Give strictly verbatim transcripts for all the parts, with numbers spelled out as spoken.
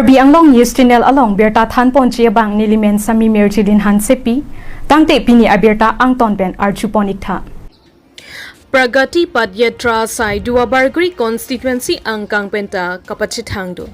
Karbi Anglong News Channel along birta thanponji abang nelimen Sami Mirjilin Hansepi, tangte pini abirta angton pen arjupon iktha. Pragati Padyatra asai Duarbagori constituency angkang penta kapachethang do.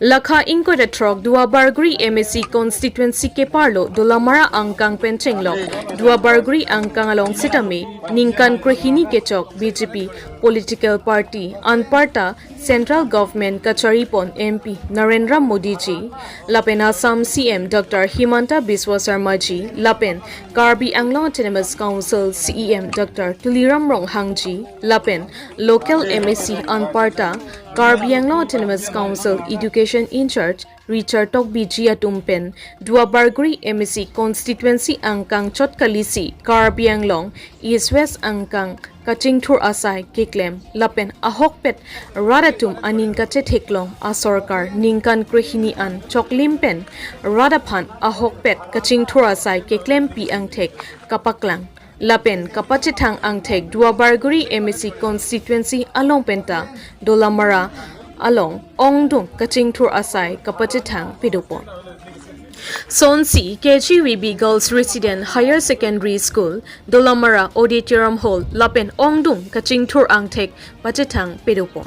Lakha ingkoi ra throk Duarbagori M A C constituency keparlo Dolamara angkang pen chenglok Duarbagori angkang along sitame ningkan krehini kechok B J P political party anparta Central Government kacharipon M P Narendra Modi ji, lapen Assam C M Doctor Himanta Biswa Sarma ji, lapen Karbi Anglong Autonomous Council C E M Doctor Tuliram Ronghang ji, lapen local M A C anparta Karbi Anglong Autonomous Council Education in-charge Richard Tokbi ji atum pen Duarbagori M A C constituency angkang chot kalisi Karbi Anglong East West angkang kachingthur asai keklem lapen ahokpet rat atum aning kachetheklong asorkar ningkan krehini an choklim pen rat aphan ahokpet kachingthur asai keklempi angthek kapaklang lapen kapachethang angthek Duarbagori M A C constituency along penta Dolamara along ongdung kachingthur asai kapachethang pidopon. Sonsi K G V B Girls Resident Higher Secondary School, Dolamara Auditorium Hall lapen ongdung kachingthur angthek pachethang pidopon.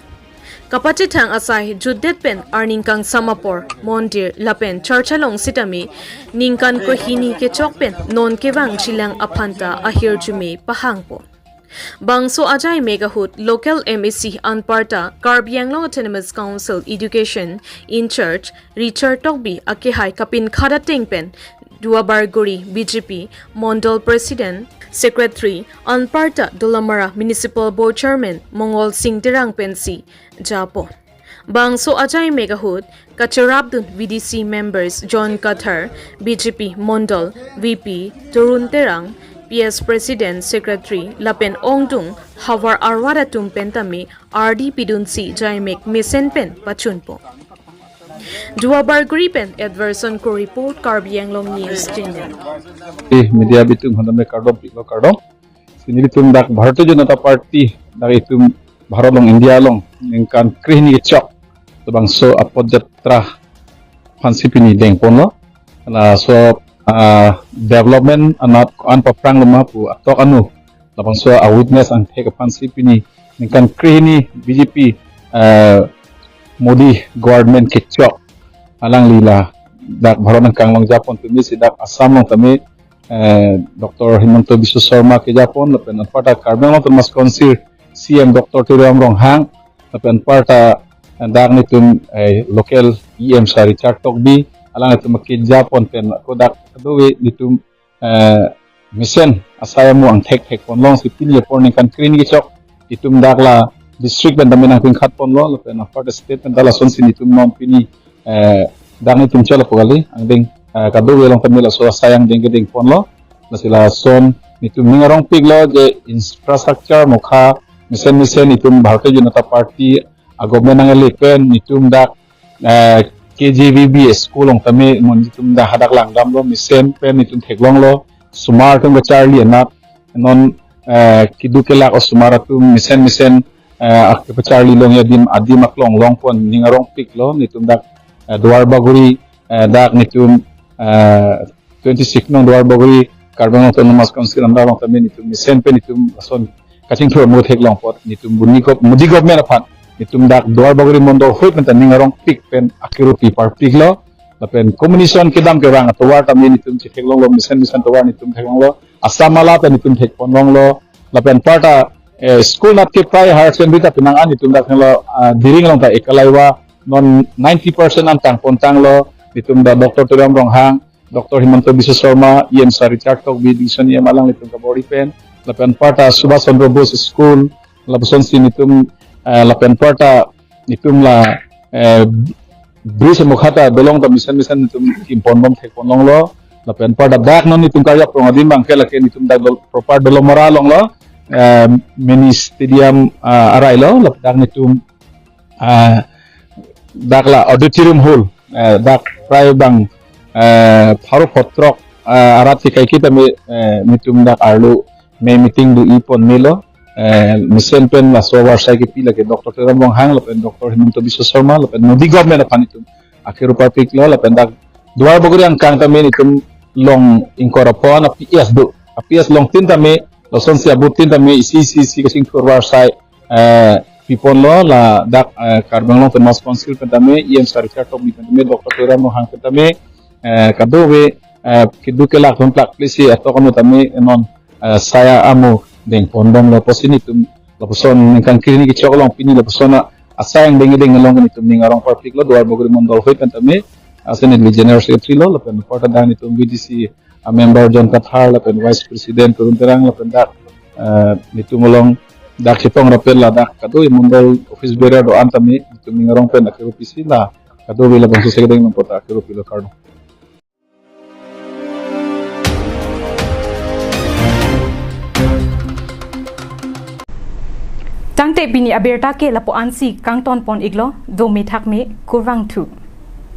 Kapachethang asai jutdet pen arningkangsam apor mondir lapen church along sitame ningkan krehini kechok pen non kevang chilang aphanta ahirjume pahangpon. Bangso ajaimek ahut local M A C anparta Karbi Anglong Autonomous Council Education in-charge Richard Tokbi akehai kapinkhat ateng pen Duarbagori B J P Mondol President, Secretary, anparta Dolamara Municipal Board Chairman Mongol Sing Terang pensi japon. Bangso ajaimek ahut kacherapdun V D C members John Kathar, B J P Mondol V P Torun Terang, P S President Secretary lapen ongdung havar arwat atum pen tame ardi pidunsi jaimek mesen pen pachunpon. Duarbagori pen Edverson Kro report, Karbi Anglong News Channel. Eh, media bitung honame kardom piklo kardom. Si nelitum dak Bharatiya Janata Party dak itum Bharat along India along ningkan krehini kechok labangso apodyatra aphansi pini dengponlo. Laso, ah, development anat ko-an paphrang loma pu atok anu labangso a-witness angthek aphansi pini ningkan krehini B J P, eh, Modi government kechok alangli la dak Bharat angkang along japon tumi si dak Assam along tame, eh, Doctor Himanta Biswa Sarma kejapon lapen anparta Karbi Anglong Autonomous Council C M Doctor Tuliram Ronghang lapen anparta, eh, dak netum, eh, local E M sir Richard Tokbi alanglitum kejapon pen ako dak kadokave netum, eh, mesen asai amu angthek thekponlong si pini apor ningkan krehini kechok itum dak la district pen tame nangpinkhatponlo lapen anparta state pen ta lasonsi netum non pini, eh, dak netum cholo po kali angdeng, eh, kadokave along tame laso asai angdeng kedengponlo. Lasi lason netum ning arongpiklo je infrastructure mokha mesen mesen netum Bharatiya Janata Party a-government nangle pen netum dak, eh, K G V B school along tame non netum dak hadak langdamlo mesen pen netum theklonglo osomar atum kacharli anat non, eh, keduk kelak osomar atum mesen mesen, eh, ak-, kacharli longji adim adim aklong longpon ning arongpiklo netum dak, eh, Duarbagori, eh, dak netum, eh, twenty-six nong Duarbagori Karbi Anglong Autonomous Council under along tame netum mesen pen netum lason kachingthur amu theklong apot netum buni gov-, Modi government aphan netum dak Duarbagori Mondol ahut pen ta ning arongpik pen akirupi parpiklo lapen communication kedam kevang atovar tame netum chetheklonglo mesen mesen tovar netum theklonglo Assam mala pen netum thekponlonglo lapen anparta, eh, school anat ke prai higher secondary ta penang an netum dak thenglo, ah, Diring along ta ekalaiwa non ninety percent an tangpontanglo netum dak Doctor Tuliram Ronghang Doctor Himanta Biswa Sarma, E M sir Richard Tokbi, Division E M alanglitum kabor-i pen, lapen anparta Subhash Chandra Bose School, lapuson si netum, eh, lapen anparta netum la, eh, bridge mokha ta dolong ta mesen mesen netum kimponbom thekponlonglo, lapen anparta dak non netum karjap rong adim abang ke lake netum dak dol-, proper Dolamara alonglo, eh, mini stadium, ah, arailo, lapen dak netum ah, dak la auditorium hall, eh, dak prai bang, eh, pharo phothrok, eh, arat si kaike tame, eh, netum dak arlo me meeting do-ipon melo, eh, mesen pen laso avarsai kepi lake Doctor Tuliram Ronghang lapen Doctor Himanta Biswa Sarma lapen Modi government aphan itum akero parpiklo lapen dak Duar Bagori angkang tame itum along ingkoi ra pho an a-P S do. A-P S along tin tame, lasonsi abut tin tame isi isi isi kachingthur avarsai, eh, piponlo ladak, eh, Karbi Anglong Autonomous Council pen tame, E M Sir Richard Tokbi pen tame, Doctor Tuliram Ronghang pen tame, eh, kadokave, eh, keduk kelak atum plak plesi atok anu tame non, eh, sai amo dengpon bomlo pusi nelitum lapuson ningkan kiri ni kechok along pini lapuson a-, asai angdeng angdeng along nelitum ning arong parpiklo Duar Bagori Mondol ahoi pen tame, asen neli General Secretary lo lapen apor ta dak nelitum V D C a-member John Kathar lapen Vice President Torun Terang lapen dak, eh, nelitum along dak chetong rapet ladak kado mondol office bearer do-an tame nelitum ning arong pen akero pisi la kadokave labangso akedeng along apor ta akero pilo, kardom. Tangte pini abirta ke lapu-ansi kangton pon iklo, dome thakme, kurvangthu.